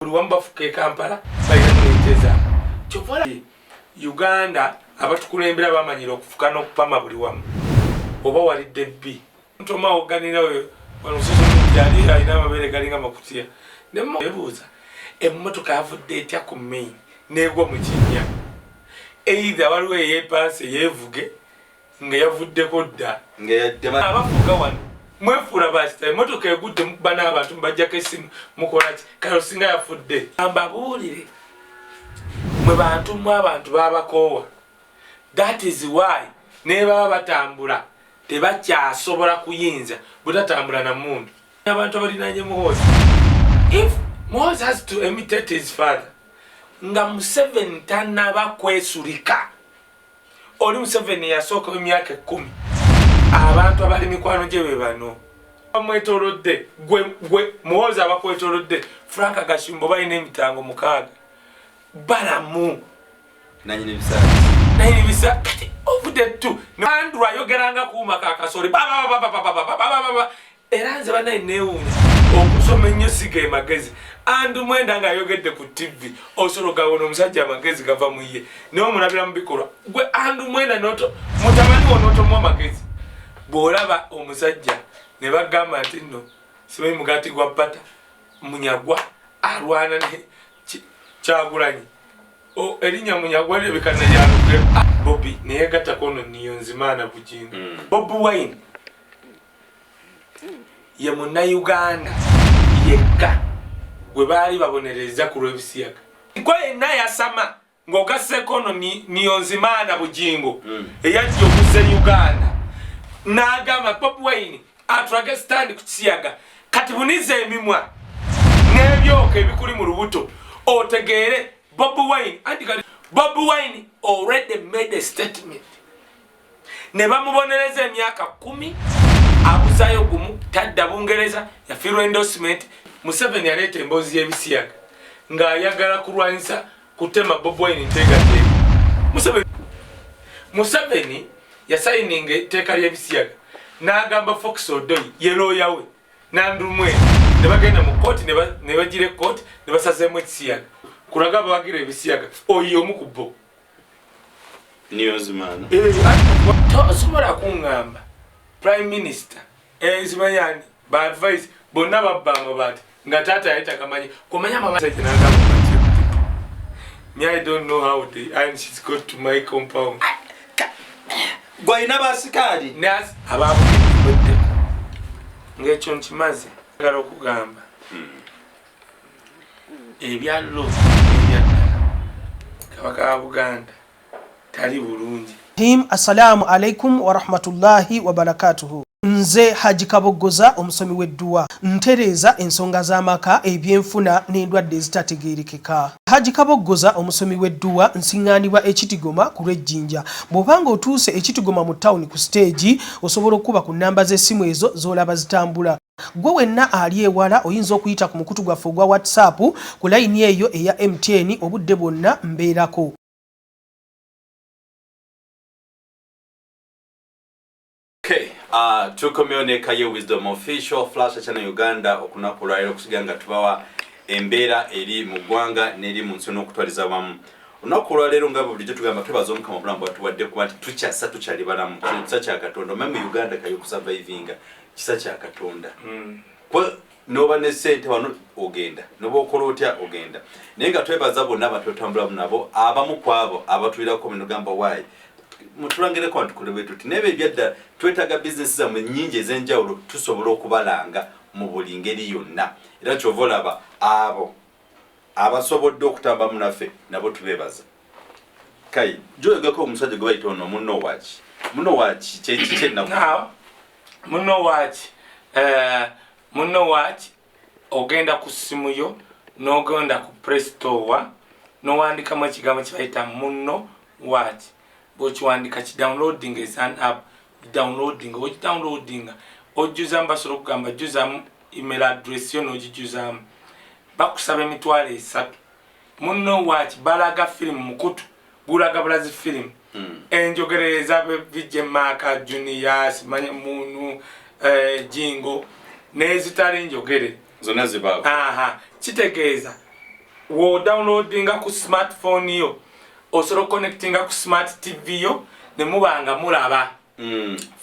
Buli wamu bafuka e Kampala balina nente zaabwe. Kyova Uganda abatukulembera bamanyira okufuka n'okupama buli wamu. Oba walidde bbi. Ntoma oganira oyo wano social media ali alina amabeere galinga makutiya. Ne mwebuuza emmotoka yavudde etya ku main n'egwa mu kinnya. Either waliwo eyeepanse yeevuge nga yavuddeko dda abafuga wano mwefuula bakita emotoka egudde mukuba n'abantu mubajjako esimu mukolaki kale osinga yafudde. Mbabuulire mwe bantu mwe abantu babakoowa that is why nebaba batambula tebakyasobola kuyinza butatambula na mundu abantu abalinanye Muhoozi. If Muhoozi has to imitate his father nga Museveni tanaba kwesulika. Oli Museveni yasooka emyaka 10 abantu abali mikwano gye be bano bamwetolodde. Gwe gwe Muhoozi abakwetolodde Frank Gashumba balina emitango 6 balamu nanyini bisaati nanyini bisaati kati ovudde tu Andrew ayogeranga kuuma ka kasoli ba era nze banaye neewuunya okusoma ennyo si ge magezi. Andrew Mwenda ng'ayogedde ku TV osobola ogabona omusajja amagezi gava mu ye naye omulabira mu bikolwa. Gwe Andrew Mwenda noto mutabani wo n'otomuwa amagezi. Bw'olaba omusajja ne bagamba nti nno simanyi mugaati gwa bbata Munyagwa alwana ne Kyagulanyi erinnya Munyagwa lirabika nalyalugero. Bobi neyegattako ono Niyonzimana Bugingo. Bobi Wine ye Munnayuganda yekka gwe baali babonerezza ku lw'ebisiyaga. Gwe yenna yasama ng'ogasseeko ono Niyonzimana Bugingo eyajja okuzza Uganda n'agamba Bobi Wine atulage stand ku kisiyaga. Kati buniza emimwa n'ebyoka ebikuli mu lubuto otegeere Bobi Wine. Anti kati Bobi Wine already made a statement ne bamubonereza emyaka 10 abuzayo gumu tadda Bungereza yafiirwa endorsement. Museveni yaleeta emboozi y'ebisiyaga ng'ayagala kulwanyisa kutema Bobi Wine nteekateeka. Museveni yasayininga etteeka ly'ebisiyaga n'agamba Fox Odoi ye looya we n'Andrew Mwenda ne bagenda mu kkooti ne bagira ekkooti ne basazeemu ekisiyaga kulaga abawagira ebisiyaga oyo omu ku bo. Niyonzimana. Tosobola kuŋŋamba Prime Minister enzimayani ba advice bonna babba amabaati nga taata yali takamanyi kumanya mama me I don't know how the and she's got to my compound. Gwalina basikaali ababukedde ng'ekyo nkimaze njagala okugamba ebya lo ebyaddala Kabaka wa Buganda tali bulungi. Him assalamu alaikum warahmatullahi wabarakatuhu. Nze Haji Kaboggoza omusomi w'edduwa ntereeza ensonga z'amaka, ebyenfuna n'endwadde ezitategeerekeka. Haji Kaboggoza omusomi w'edduwa nsiŋŋaanibwa e Kitigoma ku lw'Ejjinja. Bw'oba ng'otuuse e Kitigoma mu ttawuni ku siteegi osobola okukuba ku nnamba z'essimu ezo z'olaba zitambula. Ggwe wenna ali ewala oyinza okuyita ku mukutu gwaffe ogwa WhatsApp ku layini eyo eya MTN obudde bwonna mbeerako. Okay, tukomyewo ne Kaye Wisdom Official Flash Channel Uganda okunaku olwaleero okusiga nga tubawa embeera eri mu ggwanga n'eri mu nsi n'okutwaliza wamu. Olunaku olwaleero nga bulijjo tugamba twebaza Omukama obulamu bwatuwadde kuba nti tukyassa tukyali balamu. Kino kisa kya Katonda. Omanyi mu Uganda Kaye okusurvivinga kisa kya Katonda. N'oba ne ssente wano ogenda, n'oba okola otya ogenda. Naye nga twebaza bonna abantu betutambulamu nabo, abamu ku abo abatulirako nogamba why mutulangireko nti tukole bwe tuti. Naye ebyaddala twetaaga bizinesi zammwe nnyingi ez'enjawulo tusobola okubalanga mu buli ngeri yonna. Era ky'ova olaba abo abasobodde okutambamu naffe nabo tubeebaza. Kai, gyoyogeko omusajja gwe bayita ono munno waaki? Munno waaki kyeki kyennaku? Munno waaki? Munno waaki ogenda ku ssimu yo n'ogenda ku Play Store n'owandikamu ekigambo kye bayita munno waaki. Bw'okiwandika ki downloading as an app, downloading ogidownloadinga ojjuzaamu, basobola okugamba jjuzaamu email address yo n'ogijjuzaamu. Bakusaba 300,000. Munno waaki balaga firimu mukutu gulaga bulazi firimu enjogerere eza VJ Mark Junior simanya munu jingo n'ezitali njogere zonna zibaako. Kitegeeza Wodownloadinga ku smartphone yo, osobola okuconnectinga ku smart TV yo ne muba nga mulaba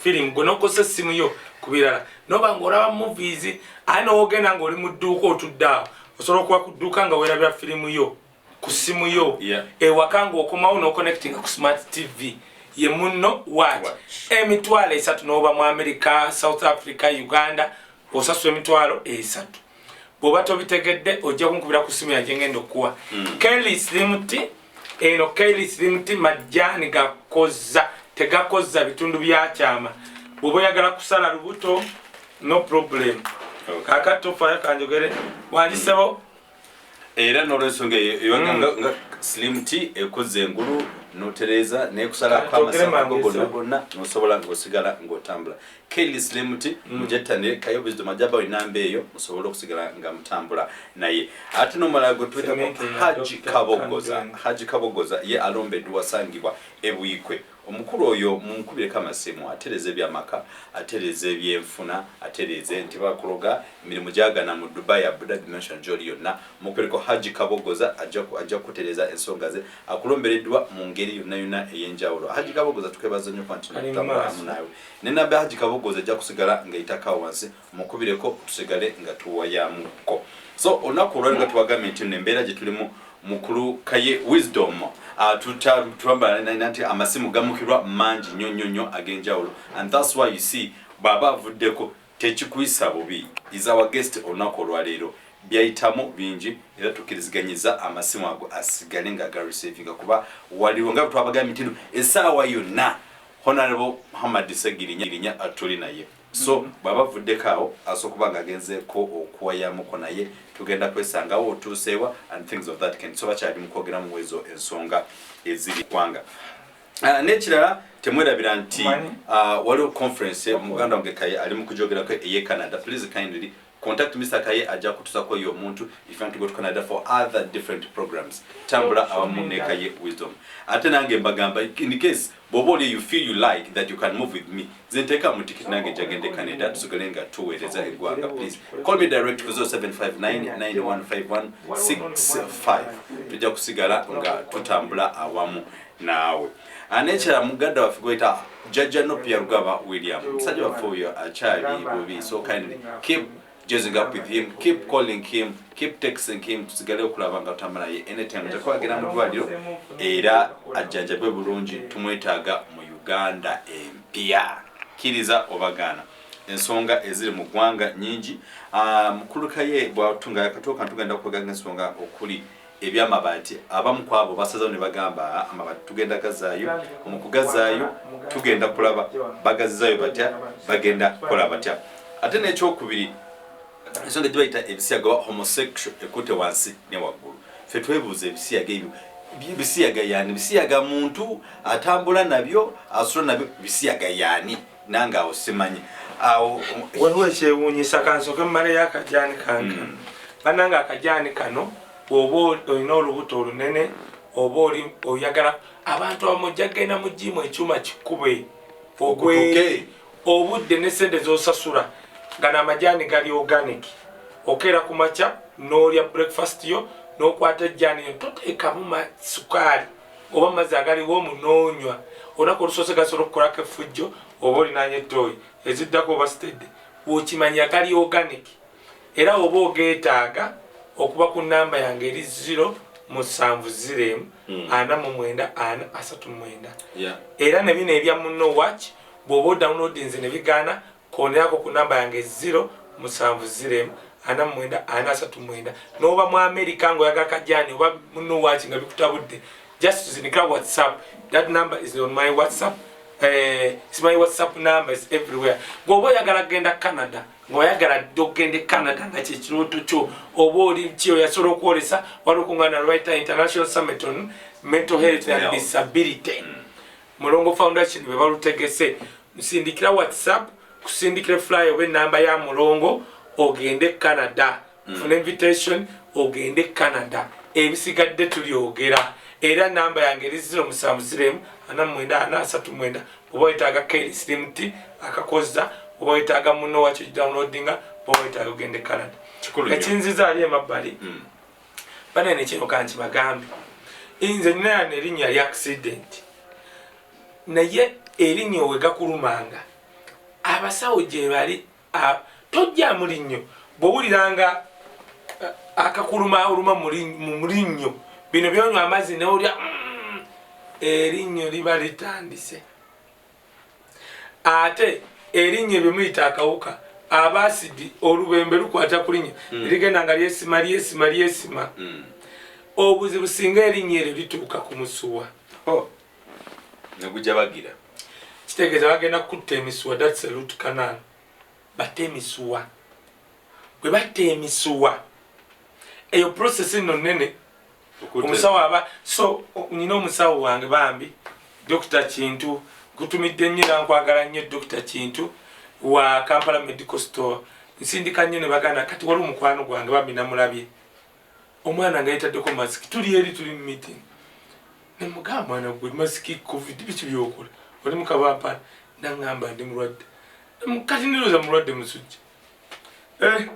firimu. Gwe nokozesa essimu yo ku birala, noba nga olaba movies, aye nowogenda ngaoli mu dduuka otudde awo, osobola okuba ku dduuka nga weerabira firimu yo ku ssimu yo. Ewaka ng'okomawo n'oconnectinga ku smart TV ye Muno Watch. Watch. 30,000, n'oba mu America, South Africa, Uganda, osasula 30,000. Bw'oba tobitegedde, ojja kunkubira ku ssimu yange ngenda okukuwa. Kelly Slim Tea eno, Kelly Slim Tea majjaani gakozza, tegakozza bitundu byakyama. Bw'oba oyagala kusala lubuto, no problem. Kakati tofayo, kanjogere wangisebo. Era n'olwensonga eyo nga Slim Tea ekuzza engulu notereeza nekusalako Kale, twogere amasavu go mangu gonna eza. Gonna nosobola ng'osigala ng'otambula. Kelly Slim Tea mugyettanire. Kaye Wisdom ajja enamba eyo musobole okusigala nga mutambula naye. Ate n'omulala gwe tuyitako Cement ya Haji Dr. Kabogoza. Kandwenge. Haji Kabogoza ye alombeddwa, wasangibwa Ebuikwe. Omukulu oyo munkubireko amasimu, atereeza ebyamaka, atereeza ebyenfuna, atereeza nti bakuloga, emirimu gyagana mu Dubai, Abu Dhabi, mention gyoli yonna, mukubireko Haji Kabogoza, ajja kutereeza ensonga ze, akulombereddwa mu ngeri yonna yonna ey'enjawulo. Haji Kabogoza, tukwebaza nnyo kuba nti Ali tutambula maaso. amu naawe. Nenamba ya Haji Kabogoza ejja kusigala ng'eyitako wansi, mukubireko tusigale nga tuwayamuko. So olunaku olwali nga tubagambye nti nno embeera gye tulimu, mukulu Kaye Wisdom tulambala nti amasimu gamukirwa mangi nnyo nnyo nnyo ag'enjawulo, and that's why you see bw'aba avuddeko tekikuyisa bubi. Is our guest olunaku olwaleero, byayitamu bingi era tukkiriziganyiza amasimu ago asigale nga gareceivinga, kuba waliwo nga bwe twabagambye nti nno essaawa yonna Honorable Muhammad Segirinya tuli naye. So bw'aba avuddeko awo asobola okuba nga agenzeeko okuwayamuko naye, tugenda kwesangawo otuuseewa and things of that kind. So bakyali mu kwogeramu ezo ensonga eziri ggwanga. N'ekirala, temwerabira nti waliwo conference muganda wange Kaye ali mu kujogerako eye Canada. Please kindly contact Mr Kaye, ajja kutusako yo omuntu if you want to go to Canada for other different programs. Tambula awamu ne Kaye Wisdom. Ate nange mbagamba, in case bw'oba oli you feel you like that you can move with me, nze nteeka mu tikiti nange njagende Canada, tusigale nga tuweereza eggwanga. Please call me direct ku 0759 915165, tujja kusigala nga tutambula awamu naawe. N'ekirala, muganda waffe gweta Jjajja Nopia Rugaba William, musajja waffe oyo akyali bubi, so kindly keep jazzing up with him, keep calling him, keep texting him, tusigale okulaba nga tutambula naye anytime. Tekwagenda mu ddwaliro era ajjanjabwe bulungi, tumwetaaga mu Uganda empya. Kkiriza obagaana, ensonga eziri mu ggwanga nyingi. Mukulu Kaye bwatunga yakatuuka, tugenda kweganga ensonga okuli ebyamabaati. Abamu ku abo basazeho ne bagamba, "Ah, amabaati tugenda gazaayo." Mu kugazaayo tugenda kulaba bagazizaayo batya, bagenda kukola batya. Ate n'ekyokubiri, ensonga gye bayita ebisiyaga oba homosexual ekutte wansi ne waggulu. Ffe twebuuza, ebisiyaga ebyo bisiyaga yaani? Bisiyaga muntu atambula nabyo, asula nabyo, bisiyaga yaani? Nange awo simanyi awo. Waliwo ekyewuunyisa, kansoke mmaleyo akajaani kange. Bannange, akajaani kano bw'oba olina olubuto olunene oba oli oyagala, abantu abamu ojja kgenda mu jimu ekyuma kikube ogwere. Okutuke. Obudde ne sente z'osasula, gano amajaani gali organic. Okeera ku makya n'olya breakfast yo, n'okwata ejjaani yo, toteekamu sukaali oba mazzi agaliwo omu, n'onywa. Olunaku olusoose gasobola okukolako effujjo oba olinanye ettooyi eziddako oba sitedde, wokimanya gali organic. Era oba ogeetaaga okuba ku namba yange eri 0 7 0 49 439. Era ne bino ebya Muno Watch, bw'oba odownloadinze ne bigaana, konerako ku namba yange 0 7 0 49 439. N'oba mu America ng'oyagala kajjaani oba Muno Watch nga bikutabudde, just zindikira WhatsApp. That number is on my WhatsApp. It's my WhatsApp number, is everywhere. Bw'oba oyagala kugenda Canada, ng'oyagala dde okugenda e Canada nga kyekirooto kyo, oba oli ki oyasobola okwolesa, wali okuŋŋaana lwayita International Summit on Mental Health and Disability, Mulongo Foundation bwe balutegese, nsindikira WhatsApp, kusindikira flyer oba enamba ya Mulongo, ogende Canada. Funa invitation ogende Canada, ebisigadde tulyogera. Era namba yange eri 070 49 439. Oba wetaaga Kelly Slim Tea akakozza, oba wetaaga Muno Watch downloadinga, oba wetaaga ogende Canada. Kikulu nnyo. Ekinziza ali emabbali, Banene kino kankibagambe, nze nina yano erinnya lya accident, naye erinnya we gakulumanga abasawo gye bali, tojjamu linnyo. Bw'owuliranga akakuluma oluma mu linnyo, bino byonywa amazzi newolya, erinnyo liba litandise. Ate erinnyo byemuyita akawuka abasidi, olubembe lukwata ku linnyo, ligenda nga lyesima lyesima lyesima. Obuzibu singa erinnya eryo lituuka ku musuwa, negujja bagira, kitegeeza bagenda kutta emisuwa. That's a root canal. Batte emisuwa. Bwe batta emisuwa, eyo process nno nene. Omusawo aba so nyina omusawo wange bambi, Dr Kintu, nkutumidde nnyo era nkwagala nnyo. Dr Kintu wa Kampala Medical Store, nsindika nnyo ne baganda. Kati wali omukwano gwange bambi, namulabye omwana nga yetaddeko masiki, tuli eri tuli mu meeting, nemugamba, "Mwana gwe, masiki, COVID, biki byokola, oli mukabampala?" Naŋŋamba, "Ndi mulwadde." Kati ndirooza mulwadde musujja. Eh,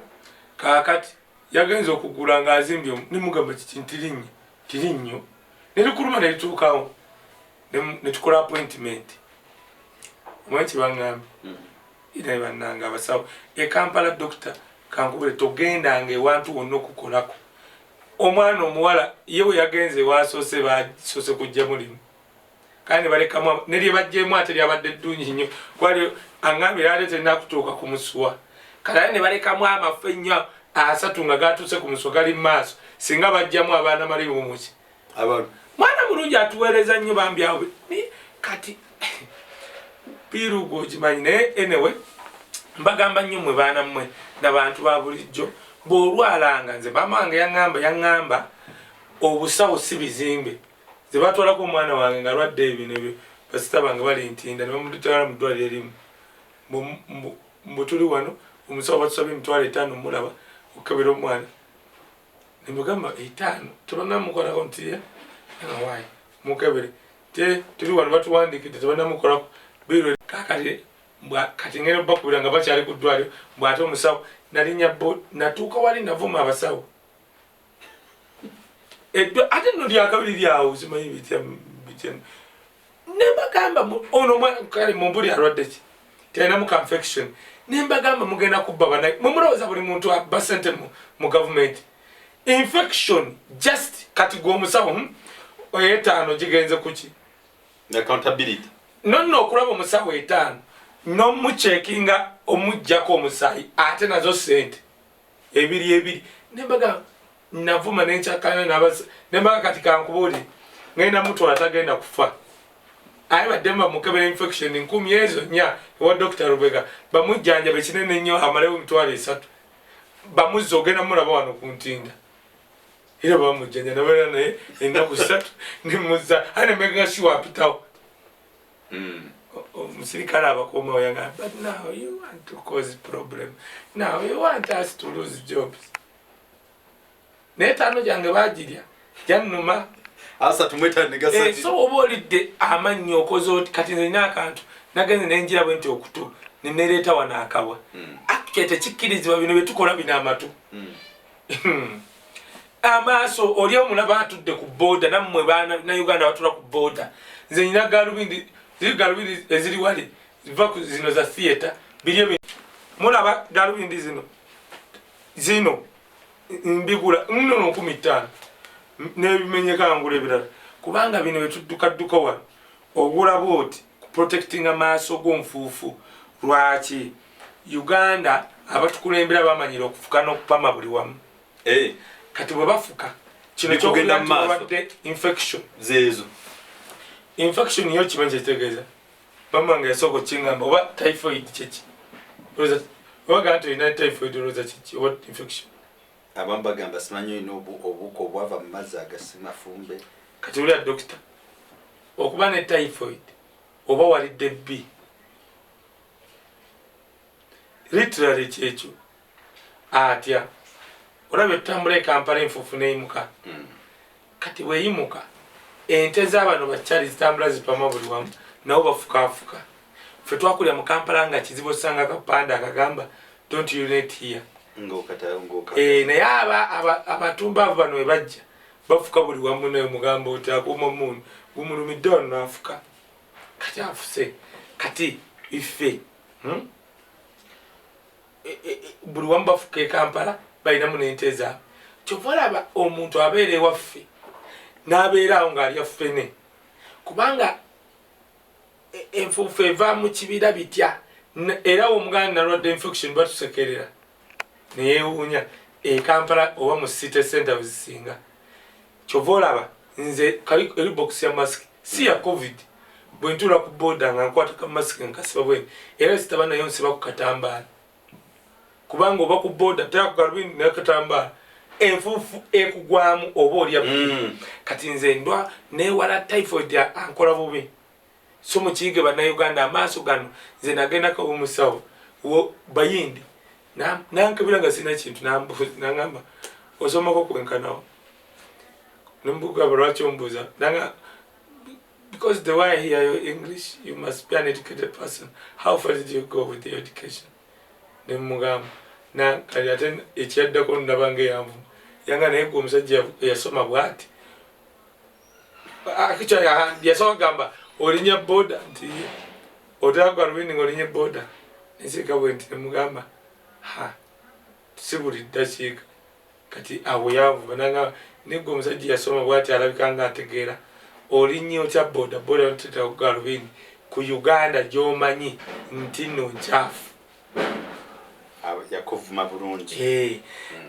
kaakati yagenza okugula ng'azimbye, nemugamba, "Kiki?" Nti, "Tiриnnyo nerikuluma nerituukawo." Netukola appointment. Omanyi kibaŋŋambye? Era bannanga abasawo e Kampala, dokita kankubule, togendanga ewantu wonna okukolako. Omwana omuwala ye bwe yagenze wasoose, basoose kujja mulimu kandi balekamu nerye bajjemu, ate lyabadde ddungi nnyo. Kwali aŋŋambye ate terina kutuuka ku musuwa, kale ate ne balekamu amafu ennyo asatu nga gatuuse ku musuwa, gali mu maaso. Singa bajjamu abaana malimu muki. Mwana mulungi atuweereza nnyo bambi awo. Kati birugu okimanyi. Naye anyway, mbagamba nnyo mmwe baana mmwe nabantu ba bulijjo, bw'olwalanga, nze maama wange yaŋŋamba obusawo si bizimbe. Ze batwalako omwana wange nga lwadde ebino ebyo, basita bange bali Ntinda, ne bamutwala mu ddwaliro erimu. Mbu tuli wano, omusawo batusaba 50,000 mulaba okukebera omwana. Nemugamba, 50 tebanamukolako? Nti waayi mukebere te tuli wano, batuwandikidde, tebanamukolako biro. Kakati kati ngenda bakubira nga bakyali ku ddwaliro. Bwate omusawo nalinya bo natuuka wali, navuma abasawo. Ate nno lyakabiri lyawo, simanyi bitya bitya. Nembagamba, ono kale mumbuli alwadde ki? Talinamu ka infection. Nembagamba, "Mugenda kubba bana mumulowooza buli muntu abba sente mu gavumenti. Infection just kati gwe omusawo, 50 gigenze kuki?" Accountability. Nonno okulaba omusawo 50 nomucekinga, omugjako omusaayi, ate nazo sente ebiri ebiri. Nembaga navuma nenkyakana nembaga, "Kati kankubuulire, ngenda mutwala, tagenda kufa." Aye baddemu bamukebera infection 4,000 ewa Dr Rubega, bamujjanjaba ekinene nnyo, amalewo 30,000, bamuzza, ogenda mulaba wano ku Ntinda. Era bamujjanja, nabeera naye ennaku 3, nemuzza, aye nemega siwa apitawo. Omusirikale abakuumawo yagamba, "But now you want to cause problem, now you want us to lose jobs." Naye 5 gyange bagirya, jannuma. 35 negasatu. So oba olidde amannyo, okoze oti? Kati nze nina akantu nagenze nenjira bwe nti okutu nenereeta wano akabwa. Actually tekikkirizibwa bino byetukola bino, amatu, amaaso. Oli omulaba atudde ku boda, nammwe baana na Uganda batula ku boda. Nze nina galubindi, ziri galubindi eziri wali ziva ku zino za theatre biri ebyo. Mulaba galubindi zino, zino mbigula nno 5,000, n'ebimenyeka ngula ebirala, kubanga bino byetudduka wano ogula bwoti kuprotectinga maaso g'onfuufu. Lwaki Uganda abatukulembera bamanyire okufuka n'okupama buli wamu? Kati bwe bafuka kino Bikugenda mu maaso. Kyokubadde infection. Zeezo. Infection yo kimanyi kyekitegeeza? Mama nga yasooka okingamba, oba typhoid kyeki? Oba gaa nti olina typhoid, olowooza kiki oba infection? Abamu bagamba simanyi olina obuwuka obwava mu mazzi agasimafumbe. Kati ulya dokita, okuba ne typhoid oba walidde bbi, literally kyekyo. Atya olabye tutambula e Kampala, enfuufu neyimuka. Kati bweyimuka, ente z'abano bakyali zitambula zipama buli wamu, nabo bafukaafuka. Ffe twakulira mu Kampala nga kizibu osanga akapande akagamba, "Don't urinate here." Ng'okata ng'oka. Eh, naye abatumbaavu bano webajja. Bafuka buli wamu, naye mugamba oti akuuma omundu gumulumidde wano n'afuka. Kati afuse kati ife, Buli wamu bafuka e Kampala, balinamu n'ente zaabwe. Kyova olaba omuntu abeera ewaffe n'abeera awo ng'alya ffene, kubanga enfuufu eva mu kibira bitya. Era omuganda nalwadde infection, batusekerera neyewuunya. E Kampala oba mu city center wezisinga. Kyova olaba nze kali eri box ya mask, si ya COVID. Bwe ntuula ku boda nga nkwata ka mask nkasiba bweni, era sitaba nayo, nsiba ku katambaala, kubanga oba ku boda teakugalubindi nakatambaala, enfuufu ekugwamu oba olya. Kati nze ndwa newala typhoid, ankola bubi. So mukiyige Bannayuganda, amaaso gano nze nagendako omusawo Bayindi, nankebera nga sirina kintu, nangamba, "Osomako kwenkanawo?" Nembugamba, "Lwaki ombuuza?" Nanga, "Because the way I hear your English, you must be an educated person. How far did you go with your education?" Nemugamba kali ate ekyaddako ndaba nga eyanvuma yanga, naye gwe omusajja eyasoma bwati. Yasooka gamba, "Olinya boda?" Nti, "Otera galubindi nga olinya boda?" Nensirika bwe nti, nemugamba, "Ha, si buli ddakiika." Kati awo yanvuma nanga, "Negwe omusajja yasoma bwati, alabika nga ategeera, olinya otya boda boda noteta galubindi ku Uganda gyomanyi nti nno nkyafu?" Yakuvuma bulungi. Eh,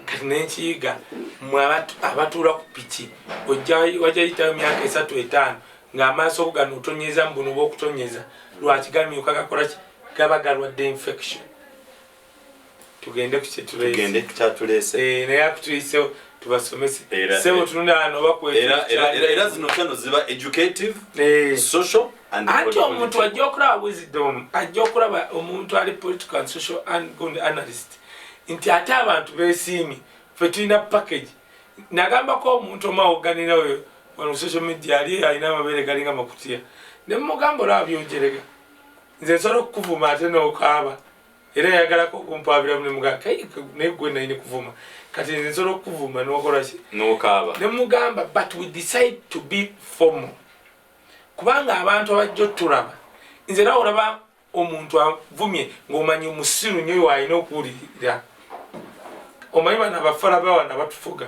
kati nenkiyiga, mwe abatuula ku piki, wajja yitayo myaka 3, 5 ng'amaaso gano otonyeza mu buno bw'okutonyeza, lwaki gamyuka, gakolaki, gaba galwadde infection. Tugende ku kyetuleese. Tugende kukyatuleese. Eh, naye akutuyisewo tubasomese. Sebo, tunula wano. Era zino channel ziba educative, social and Anti political. Omuntu ajja okulaba wisdom, ajja okulaba omuntu ali political and social and good analyst, nti ate abantu besiimye, fe tulina package. Nagambako omuntu omawoganira oyo wano social media, ali alina amabeere galinga makutiya, nemugamba, "Olaba byojerega, nze nsobola okukuvuma ate nokaaba." Era yayagalako okumpabiramu, nemugamba, "Naye gwe nayini kuvuma, kati nze nsobola okukuvuma nokolaki?" Nokaaba. Nemugamba, "But we decide to be formal, kubanga abantu abajja otulaba." Nze era olaba omuntu avumye ng'omanyi omusiru nnyo alina okuwulirira. Omanyi bano abafala bawana batufuga,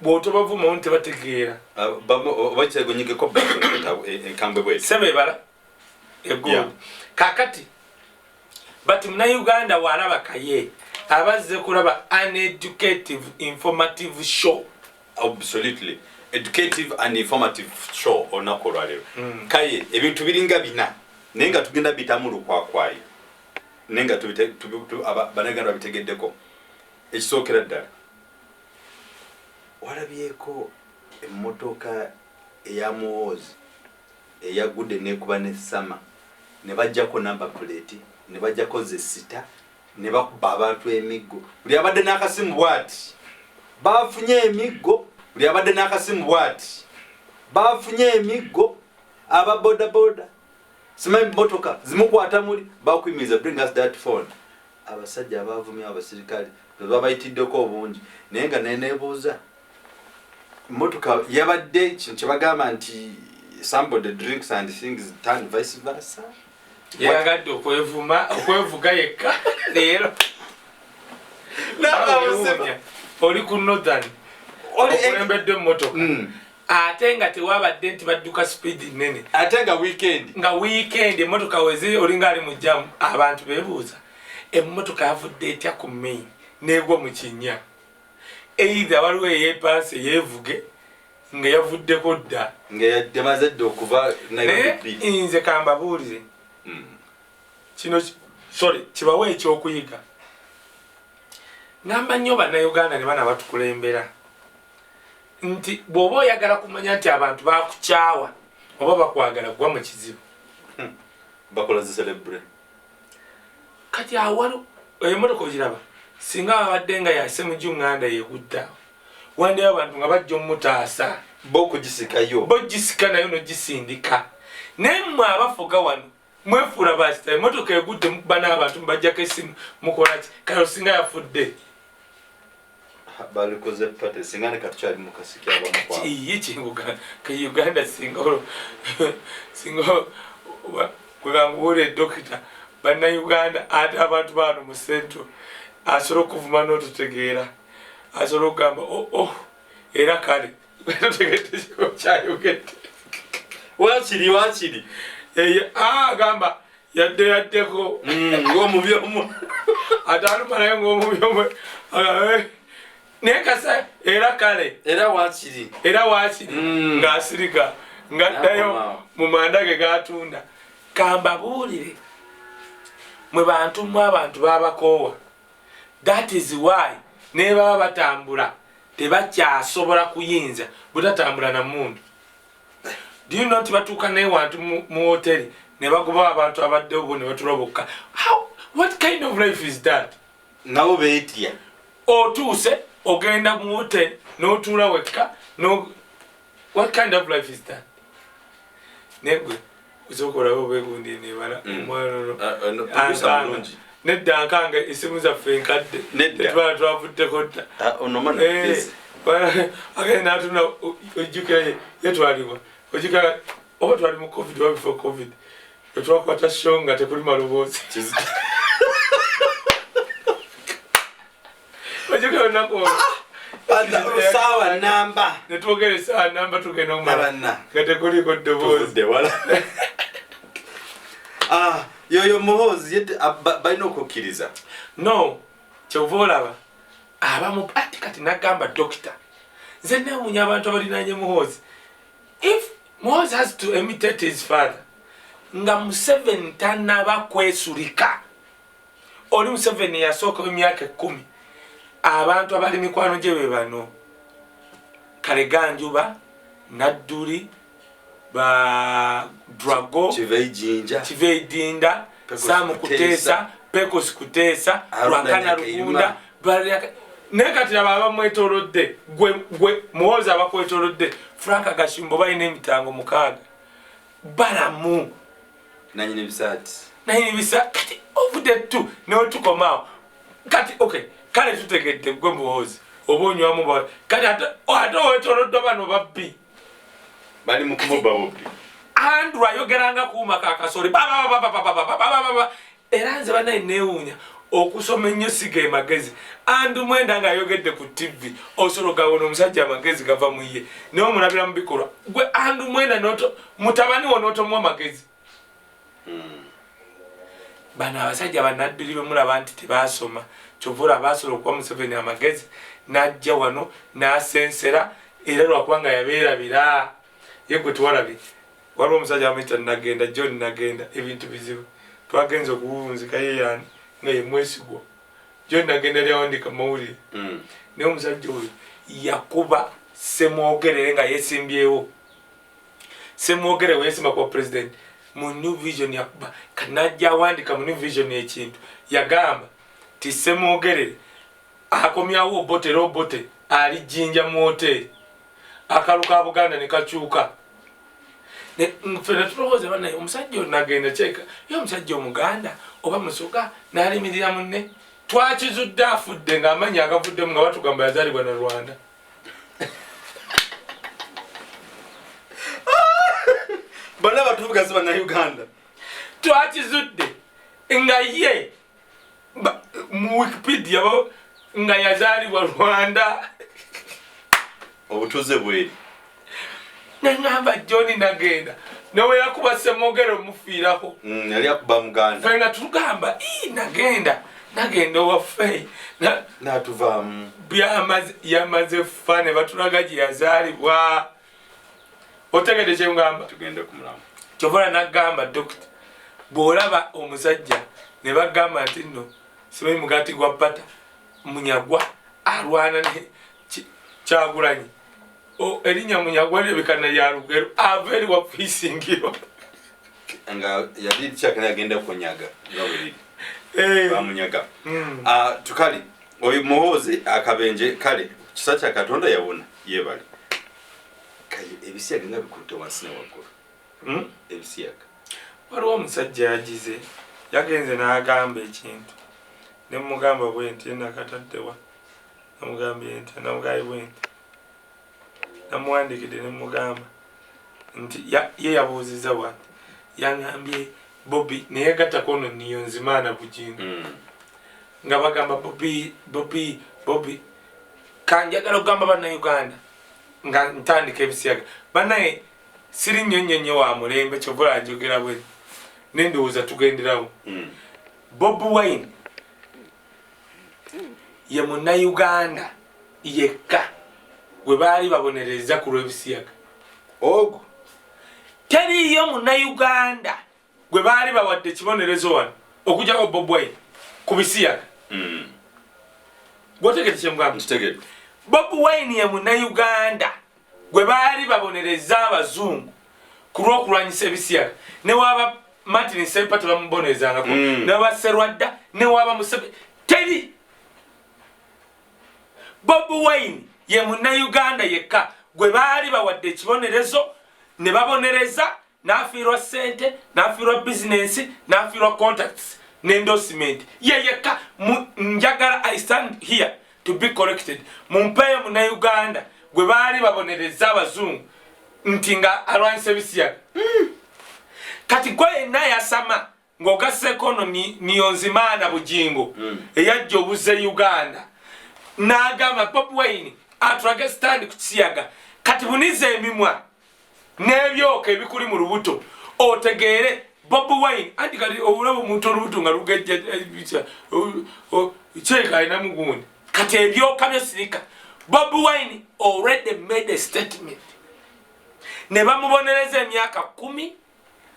bw'otobavumawo tebategeera. Oba kyegonyigeko enkambwe bweti. Sebebala eggulu. Kakati but Munauganda walaba kaye abazze kulaba an educative, informative show. Absolutely, educative and informative show olunaku olwaleero. Kaye ebintu biringa bina, naye nga tugenda bitamu lukwakwayo, naye nga Bannayuganda babitegeddeko. Ekisookera ddala, walabyeko emmotoka eya Muhoozi eyagudde nekuba nesama, ne bajjako number plate, ne bajjako zesita, ne bakuba abantu emiggo, buli abadde n'akasimu bwati bafunye emiggo, buli abadde n'akasimu bwati bafunye emiggo, aba bodaboda, simanyi motoka zimukwata muli bakuyimiriza, "Bring us that phone." Abasajja abavumye abasirikale bebabayitiddeko obungi, naye nga nenebuuza, motoka yabadde kintu kyebagamba nti somebody drinks and things turn vice versa. Yayagadde okwevuma, okwevuga yekka leero. N'abawunya. Oli ku Northern, okulembedde emmotoka, ate nga tewabadde nti badduka speed nene. Ate nga weekend. Nga weekend, emmotoka wezi olinga ali mu jam. Abantu bebuuza, emmotoka yavudde etya ku main negwa mu kinnya? Either waliwo eyepanse yeevuge nga yavuddeko dda. Nga yamaze dda okuva Naye Nairobi. nze kambabuulire kino, sorry, kibawe ekyokuyiga. Ngamba nnyo Bannayuganda ne bana batukulembera nti bw'oba oyagala kumanya nti abantu bakukyawa oba bakwagala, gwa mu kizibu. Bakola zi celebrate. Kati awali emotoka ogiraba, singa babadde nga yasemuju nganda yegudde awo, wandiyo abantu nga bajja omutaasa. Bo okugisikayo. Bo gisika nayo nogisindika. Naye mmwe abafuga wano mwefuula bakita, emotoka egudde, mukuba n'abantu, mubajjako esimu, mukolaki? Kale osinga yafudde. Balikoze party singa ne katukyali mu kasiki abamu kwa. Iye kinguka ka Uganda singa singa kugangure dokita banna Uganda ate abantu bano mu central asobola okuvuma n'otutegeera, asobola okugamba oh, oh era kale totegedde kyayogedde. Wakiri wakiri agamba yadde yaddeko ng'omubi omu ate alumalayo ng'omubi omu naye kasa era kale era wakiri era wakiri ng'asirika ng'addayo mu manda ge g'atunda. Kambabuulire mwe bantu mwe abantu babakoowa. That is why ne baba batambula tebakyasobola kuyinza butatambula na mundu. Do you know nti batuuka newantu mu hoteri ne bagoba abantu abaddewo bo ne batula bokka? How, what kind of life is that? Nabo beetya. Otuuse ogenda mu hoteri n'otuula wekka no, what kind of life is that? Negwe osooka olabe obegundi nebala omwana ono ankanga nedda nkanga esimu zaffe enkadde tetubala twavuddeko dda agenda natuna ojjukira yetwaliwa ojjukira oba twali mu covid oba before covid wetwakwata show nga tekuli maloboozi ojjukira olunaku olwo saawa namba netwogera esaawa namba tugenda omala nga tekuliko ddoboozi. Yoyo Muhoozi balina okukkiriza. No, kyova olaba abamu ati kati nagamba dokita nze newuunya abantu abalinanye Muhoozi. If Muhoozi has to imitate his father nga Museveni tanaba kwesulika, oli Museveni yasooka emyaka 10 abantu abali mikwano gye be bano Kaleganjuba, Nadduli, ba Drago, Kiveijinja, Samu Kuteesa, Pecos Kuteesa, Lwakana Rugunda, naye kati laba abamwetoolodde gwe Muhoozi abakwetoolodde Frank Gashumba balina emitango 6 balamu nanyini bisaati nanyini bisaati kati ovudde tu n'otukomaawo kati okay kale tutegedde gwe Muhoozi oba onywamu kati ate owetooloddwa bano babbi bali mu kumubba bubbi. Andrew ayogeranga kuuma ka kasoli bababababababababa era nze banaye neewuunya okusoma ennyo si ge magezi. Andrew Mwenda ng'ayogedde ku TV osobola ogabona omusajja amagezi gava mu ye naye omulabira mu bikolwa. Gwe Andrew Mwenda mutabani wo n'otomuwa amagezi. Bano abasajja bannadduli be mulaba nti tebaasoma kyova olaba baasobola okuwa Museveni amagezi n'ajja wano n'asensera era lwakubanga yabeerabira. Ye gwe tuwalabye waliwo omusajja amuyita Nagenda, John Nagenda, ebintu bizibu twagenze okuwunzika ye yani nga ye mwesigwa. John Nagenda lyawandiika mawulire naye omusajja oyo yakuba Ssemwogerere nga yeesimbyewo. Ssemwogerere we yeesimba kuba president mu New Vision yakuba kanajja awandika mu New Vision ekintu yagamba ti Ssemwogerere akomyawo Obote era Obote ali Jinja mu hoteri akalu ka Buganda ne kakyuka. Ffe ne tulowooza banaye omusajja ono Nagenda kyeka ye omusajja Omuganda oba Musoga n'alimirira munne. Twakizudde afudde ng'amannya agavuddemu nga batugamba yazaalibwa na Rwanda. Bonna batuvuga si Bannayuganda. Twakizudde nga ye mu Wikipedia nga yazaalibwa Rwanda. Obutuuze bweri. Nangamba John Nagenda nawe yakuba Ssemwogerere omufiirako. Yali akuba Muganda. Ffe nga tugamba Nagenda Nagenda owaffe n'atuvaamu. Yamaze ffa ne batulaga gye yazaalibwa. Otegedde kye ngamba? Tugende ku mulamu. Kyova nagamba dokita bw'olaba omusajja ne bagamba nti nno simanyi mugaati gwa bata Munyagwa alwana ne Kyagulanyi. Erinnya Munyagwa lirabika na lya Lugero ava eri wakuisingiro nga yali kyakana agenda kunyaga nga bwe liri bamunyaga. Tukali oyo Muhoozi akabenje kale kisa kya Katonda yawona yeebale. Kaye ebisiyaga nga bikutte wansi ne waggulu. Ebisiyaga. Waliwo omusajja yagize yagenze n'agamba ekintu ne mugamba bwe nti nakataddewa Namugambye nti namugambye bwe nti namuwandiikidde ne mugamba nti ye yabuuzizza bwati, yangambye Bobi naye gattako ono Niyonzimaana Bugingo nga bagamba Bobi, Bobi, Bobi. Kanjagala okugamba Bannayuganda nga ntandika ebisiyaga, bannaye siri nnyo nnyo nnyo wa mulembe, kyova olaba njogera bwe nendowooza tugenderawo. Bobi Wine ye Munnayuganda yekka gwe baali babonereza ku lw'ebisiyaga. Ogwo teriiyo Munnayuganda gwe baali bawadde ekibonerezo wano okujjako Bobi Wine ku bisiyaga. Gwotegedde kyemugamba? Nkitegedde. Bobi Wine ye Munnayuganda gwe baali babonereza abazungu ku lw'okulwanyisa ebisiyaga. Ne waba Martin Ssempa tebamubonerezangako, ne waba Serwadda, ne waba Museveni, teri. Bobi Wine ye Munnayuganda yekka gwe baali bawadde ekibonerezo ne babonereza n'afiirwa ssente, n'afiirwa bizinensi, n'afiirwa contacts n'endorsement. Ye yekka. Njagala, I stand here to be corrected, mumpeeyo Munnayuganda gwe baali babonereza abazungu nti nga alwanyisa ebisiyaga. Kati gwe yenna yasama ng'ogasseeko ono Niyonzimaana Bugingo eyajja obuze Uganda n'agamba Bobi Wine atulage stand ku kisiyaga. Kati buniza emimwa n'ebyoka ebikuli mu lubuto otegeere Bobi Wine. Anti kati obulaba omuntu olubuto nga lugejja, kyeka alina mugundi, kati ebyoka byo sirika. Bobi Wine already made a statement ne bamubonereza emyaka 10,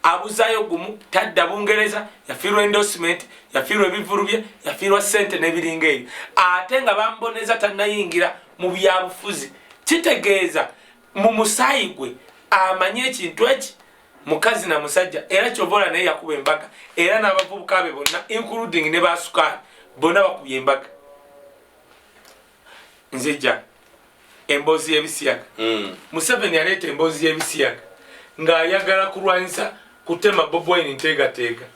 abuzayo gumu tadda Bungereza, yafiirwa endorsement, yafiirwa ebivulu bye, yafiirwa sente n'ebiringa ebyo, ate nga bamuboneza tannayingira mu byabufuzi. Kitegeeza mu musaayi gwe amanyi ekintu eki mukazi na musajja, era kyovola naye yakuba embaga, era n'abavubuka be bonna including ne basukaali bonna bakubye embaga. Nzija emboozi y'ebisiyaga. Museveni yaleeta emboozi y'ebisiyaga ng'ayagala kulwanyisa kutema Bobi Wine nteegateega.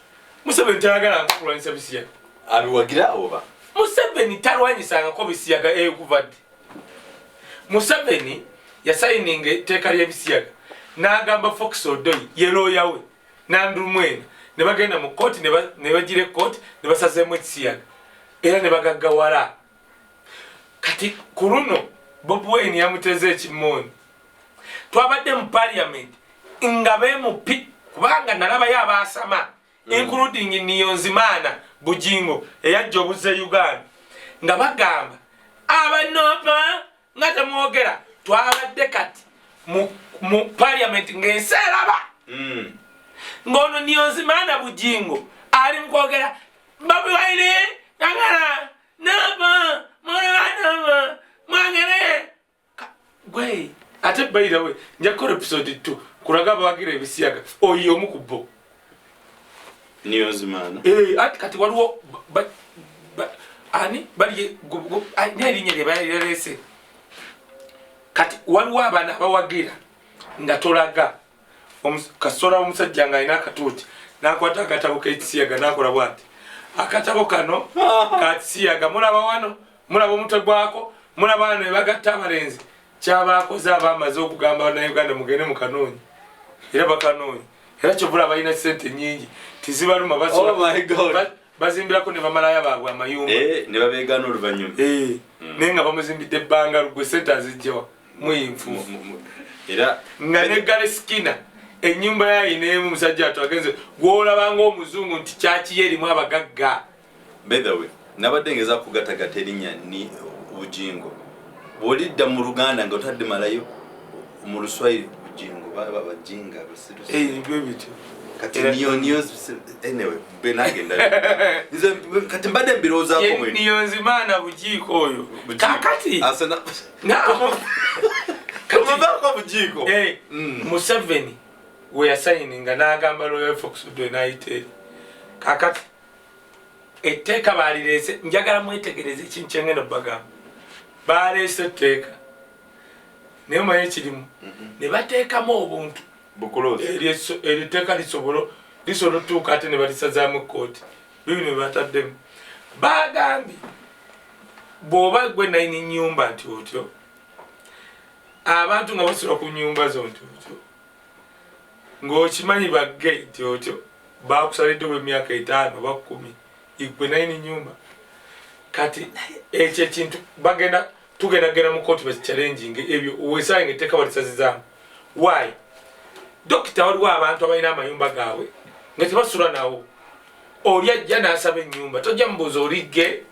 Museveni tayagalanga kulwanyisa bisiyaga. Abiwagira oba? Museveni talwanyisangako bisiyaga kuva ddi. Museveni yasayininga etteeka ly'ebisiyaga n'agamba Fox Odoi ye looya we Nandulumwena ne bagenda mu kooti ne bagira ekooti ne basazeemu ekisiyaga era ne bagaggawala. Kati ku luno Bobi Wine yamuteze ekimooni. Twabadde mu parliament nga bemupi kubanga nalabayo abaasama including Niyonzimaana Bugingo eyajja obuzze Uganda nga bagamba abanopa nga temwogera. Twabadde kati mu parliament ng'ensi eraba ng'ono Niyonzimaana Bugingo ali mu kwogera Bobi Wine agala napa mwana mwagere gwe. Ate bayirawe nja kukola episode 2 kulaga abawagira ebisiyaga, oyo omu ku bo. Niyonzimaana. Ati kati waliwo ani bali n'erinnya lye balirese. Kati waliwo abaana abawagira nga tolaga kasola omusajja ng'alina akatuuti n'akwata akatabo k'ekisiyaga n'akola bw'ati, akatabo kano ka kisiyaga, mulaba wano, mulaba omutwe gwako, mulaba wano ne bagatta abalenzi. Kyabakoze aba amaze okugamba Bannayuganda mugende mukanoonye, era bakanoonye, era kyovula balina sente nyingi tizibaluma. Oh my God. Bazimbirako ne bamalaya baabwe amayumba. Ne babeegaana oluvannyuma. Naye nga bamuzimbidde ebbanga lugwe, sente azijjawa muyinfuufu? Era nga ne Gale Skina ennyumba yayineemu musajja atu agenze gwolaba ng'omuzungu nti kyakiyo erimu abagagga. By the way, nabadde ngeza kugatagata erinnya ni Bujingo, bw'olidda mu Luganda nga otadde malayo mu Luswayiri Bujingo, baba bajinga basirusi. Bwe bityo. Kati niyo niyo, anyway, be nange nze kati mbadde mbirowoozaako mwe. Niyonzimaana Bujiiko oyo kakati Asena kumuvaako Bujiiko. Museveni we yasayininga n'agamba Royal Fox Odoi n'ayita eri. Kakati etteeka baalireese, njagala mwetegereze ekintu kyengenda obbagamba. Baleese etteeka naye omanyi ekirimu ne bateekamu obuntu Bukuloozi. Eryo etteeka lisobola otutuuka ate ne balisazaamu ekkooti. Bibino bye bataddemu, bagambye Bw'oba gwe nayini nyumba nti otyo, abantu nga basula ku nyumba zo nti otyo, ng'okimanyi bagge nti otyo, bakusalidde oba emyaka 5 oba 10, igwe nayini nyumba. Kati ekyo ekintu bagenda tugenda genda mu kooti bakichallenginge ebyo, wesange etteeka balisazizaamu. Why? Dokita, waliwo abantu abalina amayumba gaabwe nga tebasula nawo. Oli ajja n'asaba ennyumba, tojja mubuuza oligge